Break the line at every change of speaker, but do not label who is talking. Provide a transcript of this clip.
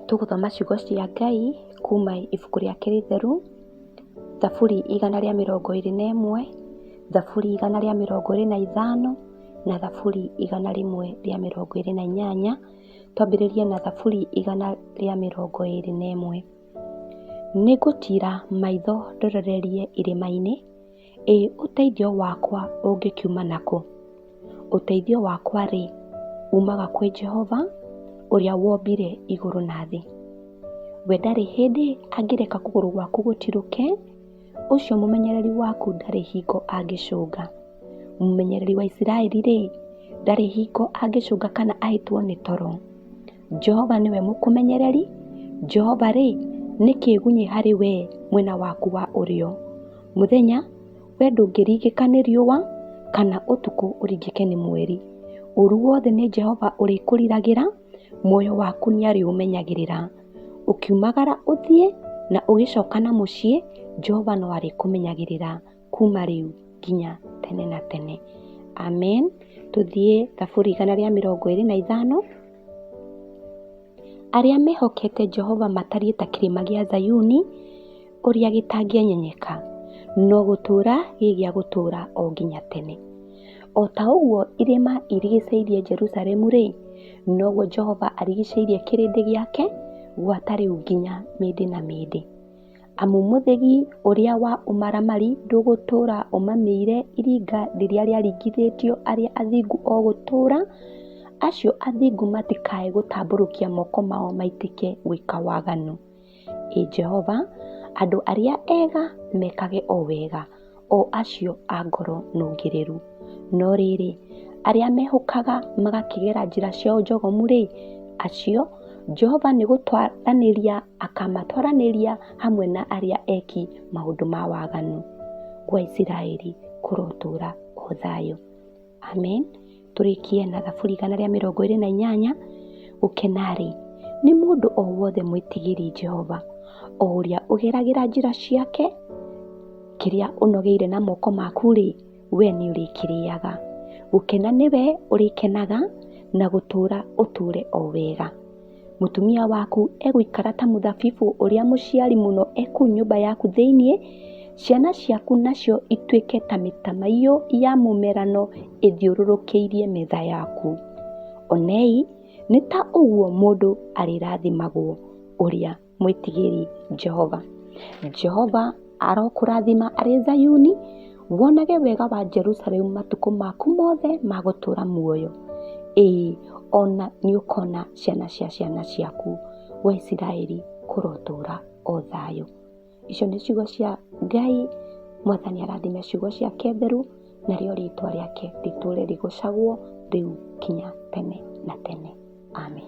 Tũgũthoma ciugo cia Ngai kuma ibuku rĩake rĩtheru, Thaburi 121, Thaburi 125 na Thaburi 128. Twambĩrĩrie na Thaburi 121. Nĩngũtiira maitho ndororerie irĩma-inĩ, ĩ ũteithio wakwa ũngĩkiuma nakũ? Ũteithio wakwa-rĩ, umaga kwĩ Jehova, ũrĩa wombire igũrũ na thĩ. We ndarĩ hĩndĩ angĩreka kũgũrũ gwaku gũtirũke, ũcio mũmenyereri waku ndarĩ hingo angĩcũnga. Mũmenyereri wa Isiraeli-rĩ, ndarĩ hingo angĩcũnga kana ahĩtwo nĩ toro. Jehova nĩwe mũkũmenyereri, Jehova-rĩ, nĩ kĩĩgunyĩ harĩ we mwena waku wa ũrĩo. Mũthenya, we ndũngĩringĩka nĩ riũa, kana ũtukũ ũringĩke nĩ mweri. Ũũru wothe nĩ Jehova ũrĩkũriragĩra, muoyo waku nĩarĩũmenyagĩrĩra. Ũkiumagara ũthiĩ na ũgĩcoka na mũciĩ, Jehova no arĩkũmenyagĩrĩra kuma rĩu nginya tene na tene. Amen. Tũthiĩ Thaburi 125. Arĩa mehokete Jehova matariĩ ta kĩrĩma gĩa Zayuni, ũrĩa gĩtangĩenyenyeka, no gũtũũra gĩ gĩa gũtũũra o nginya tene. O ta ũguo irĩma irigicĩirie Jerusalemu-rĩ, noguo Jehova arigicĩirie kĩrĩndĩ gĩake gwata rĩu nginya mĩndĩ na mĩndĩ. Amu mũthĩgi ũrĩa wa ũmaramari ndũgũtũũra ũmamĩire iringa rĩrĩa rĩaringithĩtio arĩa athingu o gũtũũra, acio athingu matikae gũtambũrũkia moko mao maitĩke gwĩka waganu. Ĩ Jehova, andũ arĩa ega mekage o wega, o acio a ngoro nũngĩrĩru. No rĩrĩ, arĩa mehũkaga magakĩgera njĩra ciao njogomu-rĩ, acio Jehova nĩ gũtwaranĩria akamatwaranĩria hamwe na arĩa eki maũndũ ma waganu. Gwa Isiraeli kũrotũũra o thayũ. Amen. Tũrĩkie na Thaburi 128. Gũkena-rĩ, nĩ mũndũ o wothe mwĩtigĩri Jehova, o ũrĩa ũgeragĩra njĩra ciake. Kĩrĩa ũnogeire na moko maku-rĩ, we nĩ ũrĩkĩrĩaga. Gũkena nĩwe ũrĩkenaga, na gũtũũra ũtũũre o wega. Mũtumia waku egũikara ta mũthabibũ ũrĩa mũciari mũno e kũu nyũmba yaku thĩinĩ, ciana ciaku nacio ituĩke ta mĩtamaiyũ ya mũmerano ĩthiũrũrũkĩirie metha yaku. Onei, nĩ ta ũguo mũndũ arĩrathimagwo, ũrĩa mwĩtigĩri Jehova. Jehova arokũrathima arĩ Zayuni, wonage wega wa Jerusalemu matukũ maku mothe ma gũtũũra muoyo. Ĩĩ, ona nĩũkona ciana cia ciana ciaku, we Isiraeli kũrotũũra o thayũ. Icio nĩ ciugo cia Ngai. Mwathani arathime ciugo ciake theru, narĩo rĩtwa rĩake rĩtũũre rĩgocagwo rĩu nginya tene na tene. Amen.